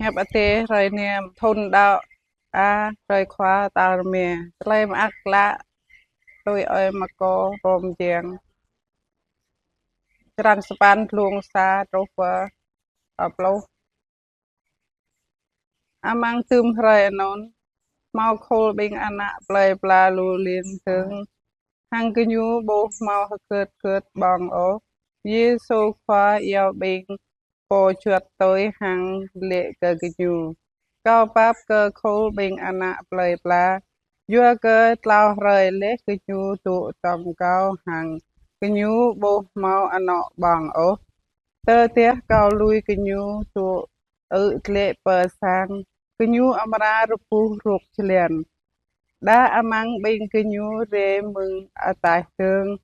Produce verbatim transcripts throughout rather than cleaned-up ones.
Hiăp Adai hrơi năm thun đăo a hrơi Khua tal rơma. Tơlơi mơak klă tui ơi Markô pô mơyang. Črăn sapăn, glông sa truh pơ pluh. Amăng tơm hrơi anŭn, hmâo khul ƀing ană plơi pla lu lin dơ̆ng, hăng gơñu ƀu hmâo hơget hơget ƀơ̆ng ôh. Yêsu Khua iâu ƀing pô juăt tui hăng laĭ kơ gơñu: Kâo pap kơ khul ƀing ană plơi pla, yua kơ klâo hrơi laih gơñu dŏ tŏm Kâo hăng gơñu ƀu hmâo anŏ ƀơ̆ng ôh. Tơdah Kâo lui gơñu dŏ ư̆ glaĭ pơ sang, gơñu amra rơbuh rŏk jơlan. Đa amăng ƀing gơñu rai mơ̆ng ataih dơ̆ng,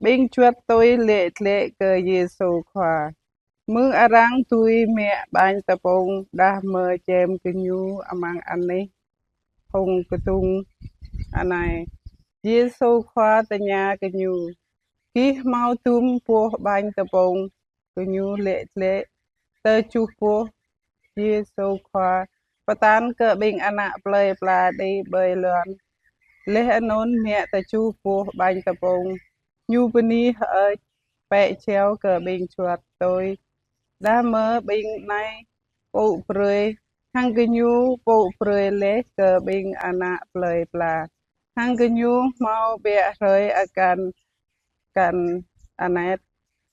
ƀing juăt tui laĭ glaĭ kơ Yêsu Khua: Mơ̆ arăng dưi mă ƀañ tơpŭng đah mơ̆ čem gơñu amăng anih hông kơdŭng anai? Yêsu Khua tơña gơñu: Gih hmâo dŭm boh ƀañ tơpŭng? Gơñu laĭ glaĭ: Tơjuh boh. Yêsu Khua pơtă kơ ƀing ană plơi pla đĭ ƀơi lŏn. Laih anŭn mă tơjuh boh ƀañ tơpŭng, Ñu bơni hơơč, pĕ jao kơ ƀing juăt tui, đah mơ̆ ƀing anai pŭ brơi, hăng gơñu pŭ brơi laih kơ ƀing ană plơi pla, hăng gơñu hmâo ƀiă hrơi akan kăn anet.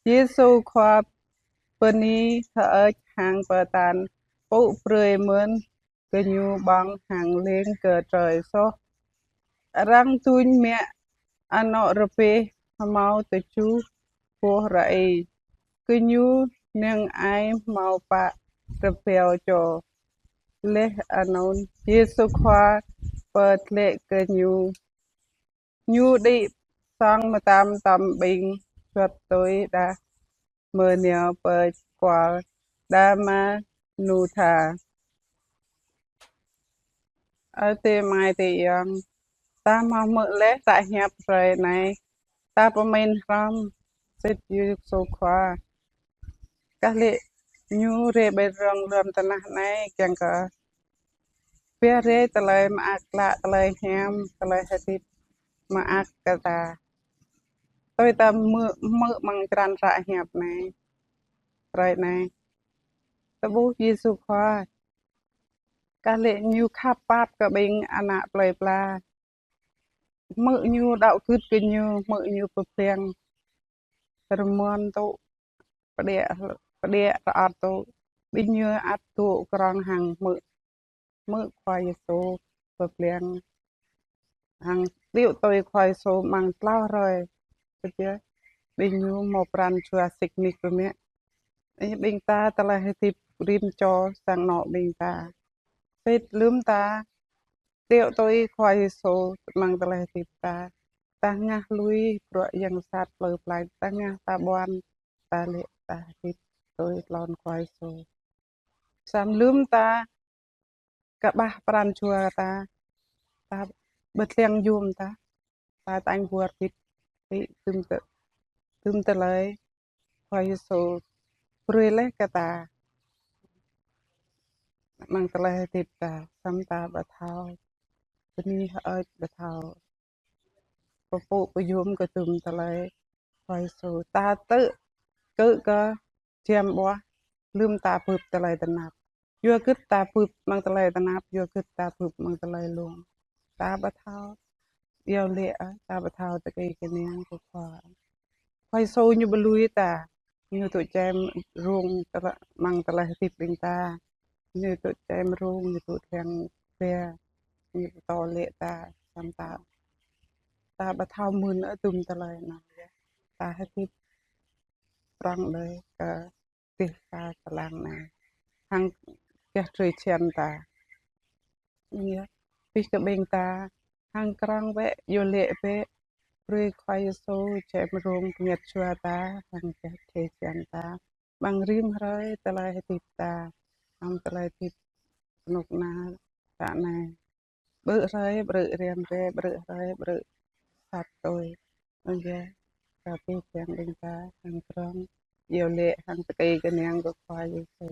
Yêsu Khua bơni hơơč hăng pơtă pŭ brơi mơ̆n, gơñu ƀơ̆ng hăng lêng kơ trơi soh. Arăng duñ mă anŏ rơbeh hmâo tơjuh boh rơi, gơñu năng ai hmâo pă rơbâo čô. Laih anŭn Yêsu Khua pơtlaih gơñu. Ñu đĭ sŏng mơtam tŏm ƀing juăt tui đah mơ̆ nao pơ kual Đalmanutha. Ơ adơi amai adơi ayŏng, ta hmâo hmư̆ laih hră hiăp hrơi anai, ta pơmĭn hrŏm sĭt Yêsu Khua. Kah lĕ Ñu rai ƀơi rŏng lŏn tơnah anai kiăng kơ pơhiăp rai tơlơi mơak klă, tơlơi hiam, tơlơi hơdip mơak kơ ta. Tui ta hmư̆, hmư̆ amăng črăn hră hiăp anai, hrơi anai, ta ƀuh Yêsu Khua, kah lĕ Ñu khăp pap kơ ƀing ană plơi pla. Hmư̆ Ñu đăo gưt kơ gơñu, hmư̆ Ñu pơblang rơmơn tŭ, pơđiă, pơđiă rơar tŭ. Ƀing ñu ăt dŏ krŏng hăng hmư̆, hmư̆ Khua Yêsu pơblang, hăng đĭ tui Khua Yêsu amăng klâo hrơi. Pơjeh ƀing ñu hmâo pran jua sĭt nik pơmĕ. Ih, ƀing ta tơlơi hơdip rĭm čô sang anŏ ƀing ta. Sĭt lơ̆m ta đĭ tui Khua Yêsu amăng tơlơi hơdip ta, ta hơngah lui bruă yang sat plơi pla, ta hơngah ta ƀuăn, ta lĕ ta hơdip tui tlôn Khua Yêsu. Samơ̆ lơ̆m ta kơƀah pran jua ta, ta pơblang yôm ta, ta tañ buăr bit, ti tŭm tơ, tŭm tơlơi Khua Yêsu brơi laih kơ ta amăng tơlơi hơdip ta, samơ̆ ta ƀu thâo bơni hơơč, ƀu thâo pơpŭ pơyôm kơ tŭm tơlơi Khua Yêsu. Ta tŭ kơ kơ jăm ƀuah lơ̆m ta bưp tơlơi tơnap. Yua gưt ta bưp amăng tơlơi tơnap, yua gưt ta bưp amăng tơlơi lông. Ta ƀu thâo iâu laĭ, ta ƀu thâo tơkai kơnang kơ Khua. Khua Yêsu Ñu ƀu lui ta, Ñu tŭ čem rông tơlơi, amăng tơlơi hơdip ƀing ta. Ñu tŭ čem rông, Ñu tŭ tlang bia, Ñu pơtô laĭ ta, samơ̆ ta, ta ƀu thâo mơ̆n ơ tŭm tơlơi anŭn. Ta hơdip prŏng đơi kơ tih ta tơlang anai, hăng gah drơi jăn ta. Yua, pih kơ ƀing ta, hăng krŏng bĕ, iâu laĭ bĕ, brơi Khua Yêsu čem rông bơngăt jua ta, hăng gah drơi jăn ta, amăng rĭm hrơi tơlơi hơdip ta, amăng tơlơi hơdip rơnŭk rơna ră anai. Ƀrư̆ hrơi, ƀrư̆ răm hrơi, ƀrư̆ hrơi, ƀrư̆ sat tui. Anŭn yơh, ta pih kiăng ƀing ta, hăng krŏng, iâu laĭ, hăng tơkai kơnang kơ Khua Yêsu.